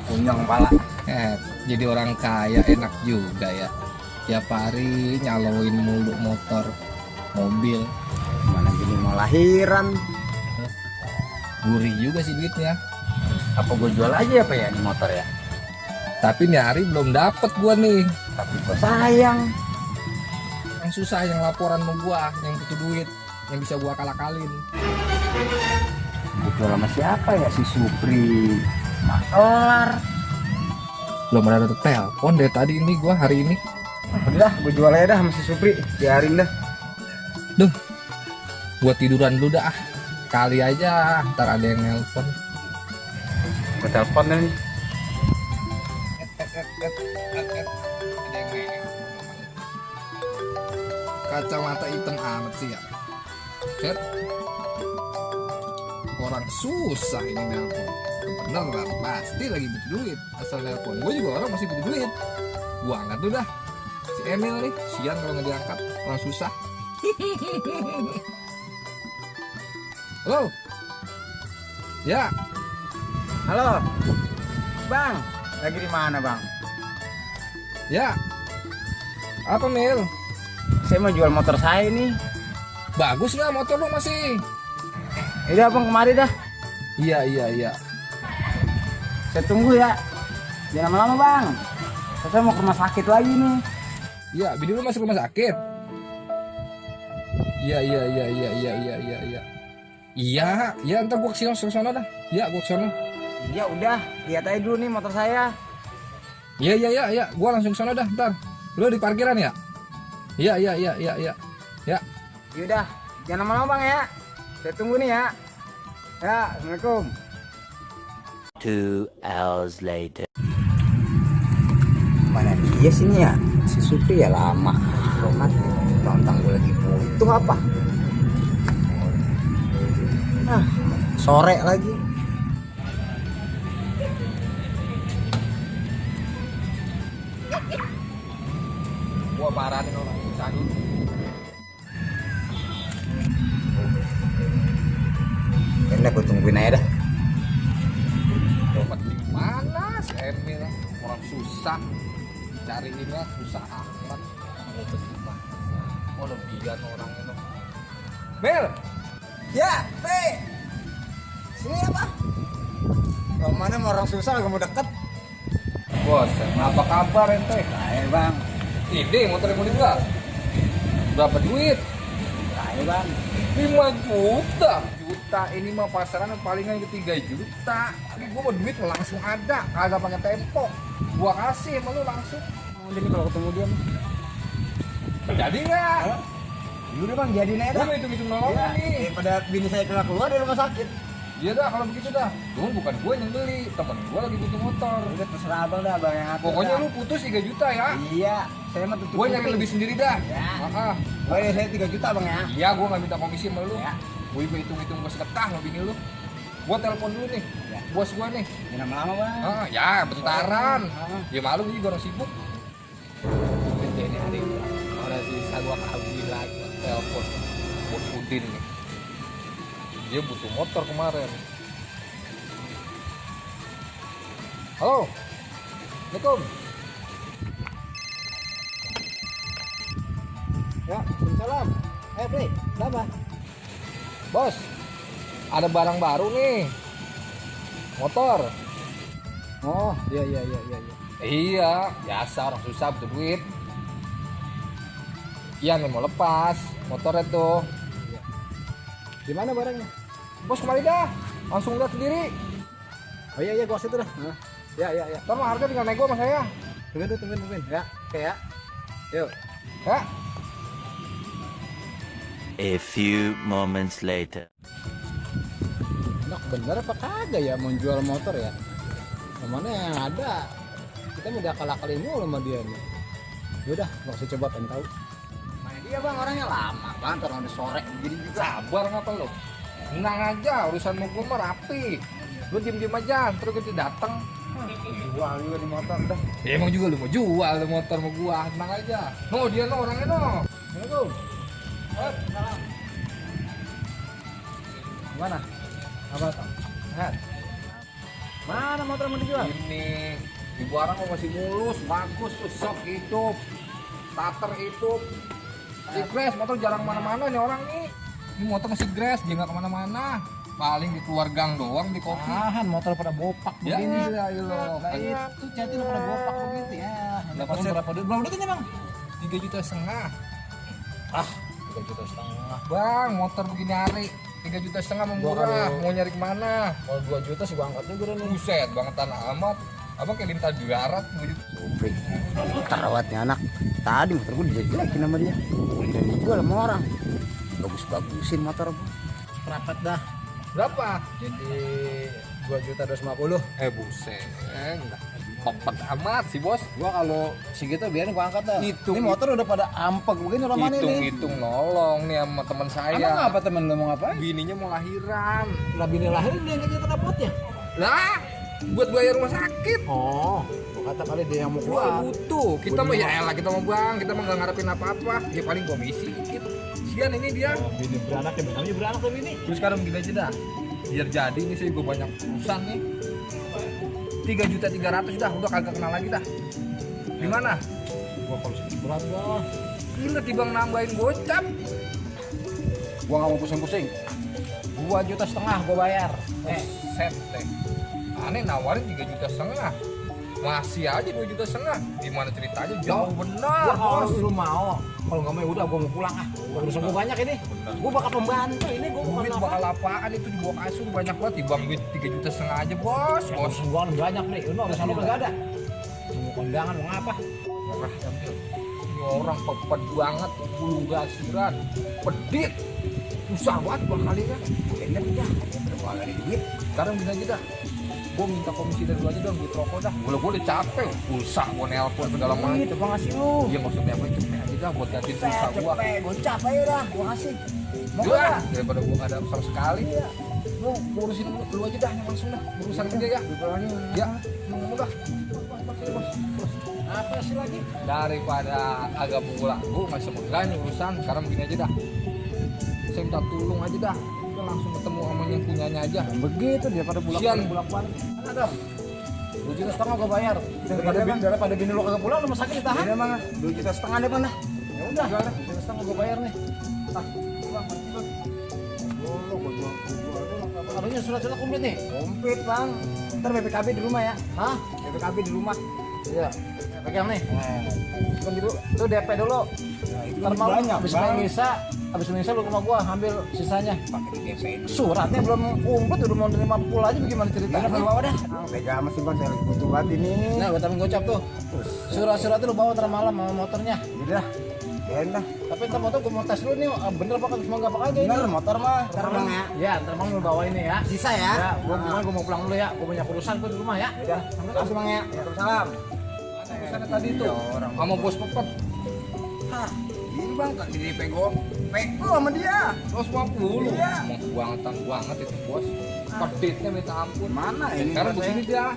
Punyong pala. Jadi orang kaya enak juga ya. Tiap hari nyaloin mulu motor, mobil. Mana gini mau lahiran. Gurih juga sih duitnya. Apa gue jual aja apa ya ini motor ya? Tapi nih hari belum dapet gua nih. Tapi gue sayang. Yang susah yang laporan sama gua, yang butuh duit, yang bisa gua kalak-kalin. Gue jual sama siapa ya? Si Supri. Nggak kelar. Belum ada telepon dari tadi ini gua hari ini. Udah, gue jual aja dah sama si Supri. Biarin dah. Duh, gua tiduran dulu dah. Kali aja ntar ada yang nelpon. Gue telepon dah nih. Kacamata hitam amat sih ya. Cet. Orang susah ini nelpon. Bener pasti lagi butuh duit. Asal nelpon. Gue juga orang masih butuh duit. Gua angkat tuh dah. Si Emil nih, sian kalau nggak diangkat, orang susah. Halo. Ya, Halo. Bang, lagi di mana, Bang? ya. Apa Mil? Saya mau jual motor saya nih. Bagus nggak motor lu masih? Udah, Bang, kemari dah. Iya. Saya tunggu ya. Jangan lama-lama, Bang. Saya mau ke rumah sakit lagi nih. Iya, bini lu masuk rumah sakit. Iya. Iya, ntar gua kesini sono dah. Iya, gua kesana. Ya udah, lihat aja dulu nih motor saya. Iya. Gua langsung kesana dah, ntar. Lu di parkiran ya? Iya. Ya. Yaudah, jangan lama-lama, Bang ya. Saya tunggu nih ya. Ya, Assalamualaikum. 2 hours later. Mana dia sini ya? Si Supri ya lama. Romat, tentang gue lagi butuh apa? Nah, sore lagi. Gua marahin orang susah dulu. Yaudah, gue tungguin aja dah. Dompet di mana si Emil? Orang susah. Cariinnya susah amat. Dompet di mana? Oh, lebihan orangnya dong. Mil, Ya, Teh. Sini apa? Oh, mana mau orang susah lagi mau deket? bos, apa kabar ente? Ayo, Bang. Ini motor yang mau dijual. Berapa duit? Ayo, Bang. 5 juta. Ini mah pasaran palingan ke 3 juta. Tapi gua mau duit langsung ada, kagak pakai tempo. Gua kasih sama lu langsung. Udah nih kalau ketemu dia. Jadi nggak? Udah, Bang, jadi aja Gua dah. mau hitung nolongin nih. Daripada bini saya keluar dari rumah sakit. Iya dah kalau begitu dah. Cuman bukan gue yang beli, temen gue lagi butuh motor. Udah terserah Abang dah, Bang yang atur. Pokoknya dah. lu putus 3 juta ya. Iya, saya mah tutup. Gue nyari lebih sendiri dah. Ya. Ah. Oh, ya, saya 3 juta, Bang ya. Iya, gue nggak minta komisi sama lu. Ya. Gue hitung-hitung gue sedekah sama bini lu. Gue telepon dulu nih, Ya. bos gue nih. Jangan lama-lama, Bang. Ya bentaran. Ah. Ya malu juga orang sibuk. Ini hari ini orang sisa gue kabur lagi telepon bos Udin nih. Dia butuh motor kemarin. Halo, Assalamualaikum. Ya, salam. Bre, kenapa? Bos, ada barang baru nih. Motor. Oh, iya. Iya, biasa orang susah butuh duit. Iya nih mau lepas motornya tuh. Di mana barangnya? Bos kemari dah, langsung lihat sendiri. Oh iya, gua situ dah. Ya. Ntar mah harga tinggal nego sama saya. Tungguin. Ya, oke ya. Yuk. Ya, A few moments later. Enak bener apa kagak ya mau jual motor ya? Mana yang ada? Kita udah kalah-kali mulu sama dia nih. Yaudah, nggak usah coba pengen tahu. Nah, dia Bang orangnya lama banget, orang udah sore begini juga. sabar ngapa lo? Tenang aja, urusan mau gue mah rapi. Lu diem aja, terus kita datang. Jual juga di motor dah. Ya emang juga lu mau jual lu motor sama gua, tenang aja. No, dia no orangnya no. Assalamualaikum. Salam. Gimana? Apa tuh? Sehat? Mana motor mau dijual? Ini di barang masih mulus, bagus tuh, shock hidup, starter hidup. Si Grace motor jarang mana-mana nih orang nih. Ini motor masih Grace, dia nggak kemana-mana. Paling di keluar gang doang di kopi. Tahan motor pada bopak Ya, begini. ya, ya lo. Nah, itu jadi lo pada bopak begitu ya. Dapat Dapat berapa duit? Berapa duitnya bang? 3,5 juta. 3,5 juta. Bang, motor begini hari 3,5 juta murah. kalau- Mau nyari kemana? Kalau 2 juta sih gua angkat juga nih. Buset, bangetan amat. Abang kayak lintah darat 2 juta. Sobrik, terawatnya anak. Tadi motor gue dijelekin sama dia. Dan dijual sama orang. Bagus-bagusin motor gue. Rapat dah. Berapa? Jadi 2,250. Buset. Pepet amat sih, Bos. Gua kalau segitu biarin gua angkat dah. Hitung. Ini motor udah pada ampek begini orang mana nih? Hitung nolong nih sama teman saya. Emang apa temen lu mau ngapain? Bininya mau lahiran. Lah bini lahirin dia yang kita dapatnya. Lah, buat bayar rumah sakit. Oh, gua kata kali dia yang mau Gua keluar. butuh. Kita mah ya elah, kita mau bang, kita mah nggak ngarepin apa-apa. Ya paling komisi dikit. Sian ini dia. Bini beranak ya, namanya beranak tuh bini. Terus sekarang gini aja dah. Biar jadi ini saya gue banyak urusan nih. 3,3 juta dah, udah kagak kenal lagi dah. Gimana? Gua kalau segitu berat gua. Gila tibang nambahin gocap. Gua nggak mau pusing-pusing. 2,5 juta gua bayar. Set teh. Aneh nawarin 3,5 juta. Masih aja 2,5 juta. Gimana ceritanya? Jauh benar. Gua kalau Bos. lu mau, kalau nggak mau ya udah gua mau pulang ah. Urusan gua banyak ini. Gua bakal pembantu ini, gua bukan Duit apa. bakal apaan itu di bawah kasur banyak banget tibang duit 3,5 juta aja bos. Bos. Urusan gua kan banyak nih. Lu urusan lu kagak ada. Mau kondangan mau ngapa? Merah tampil. Ini orang pepet banget, bulu gasiran, pedit. Susah banget bakalinya. Bener dah, berapa kali duit. Sekarang bisa aja dah. Gue minta komisi dari lu aja dong, duit rokok dah. Gue udah capek, pulsa gue nelpon segala macam. Itu bang ngasih lu. Iya maksudnya apa cepet aja dah buat gantiin pulsa gue. Cepet, gocap aja dah, gua kasih. Mau Gue nggak? daripada gue gak ada sama sekali. Iya. Lu urusin lu aja dah yang langsung dah. Urusan dia ya. Ya, lu udah. Bos. Apa sih lagi? Daripada agak mengulang gue nggak semoga nih urusan. Sekarang begini aja dah. Saya minta tolong aja dah. Udah langsung ketemu sama yang punyanya aja. Begitu dia pada Sian. balik. Mana dong? 2,5 juta gua bayar. Daripada bini lu kagak pulang rumah sakit ditahan. Beda bang, 2,5 juta deh bang dah. Ya udah, 2,5 juta gua bayar nih. Ah, pulang mati lu. Harusnya surat-surat komplit nih. Komplit bang. Ntar BPKB di rumah ya. Hah? BPKB di rumah. Iya. Pegang nih. Kan gitu. Itu DP dulu. Itu Ntar malam banyak habis bang. main misa, habis main misa lu ke rumah gua ambil sisanya. Pakai di DP. Suratnya belum komplit udah mau nerima full aja bagaimana ceritanya? Udah bawa dah. Tega amat sih bang, saya lagi butuh banget ini. Nah, gua tambahin gocap tuh. Surat-suratnya lu bawa ntar malam sama motornya. Udah. Keren dah. Tapi ntar motor gua mau tes dulu nih, bener apa kagak semua apa kagak ini. Bener motor mah. Ntar bang ya. Ya, ntar bang lu bawa ini ya. Sisa Ya, ya. gua mau pulang dulu ya. Gua banyak urusan gua di rumah ya. Udah. Langsung bang ya. Waalaikumsalam. Urusannya tadi tuh sama bos pepet. Hah. Ini bang, tak di DP gua. Peko sama dia. 150. Iya. Emang banget itu bos. Peditnya minta ampun. Mana ini? Sekarang Bos, begini dah.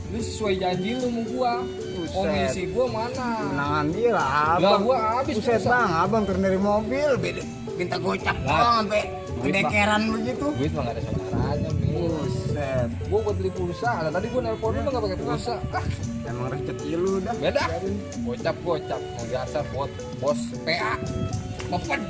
Ini sesuai janji lu sama gua. Buset. Komisi gua mana? Menangan dia lah Lah abang. gua habis Buset pulsa. bang, abang turun dari mobil, beda, minta gocap Lah. bang sampai Duit, Bang. kedekeran begitu. Duit mah gak ada saudaranya, Min. Buset, Gua buat beli pulsa. Nah, tadi gua nelpon lu gak pakai pulsa. Ah, emang rezeki lu dah. beda. Gocap. Yang biasa buat bos PA. Pepet.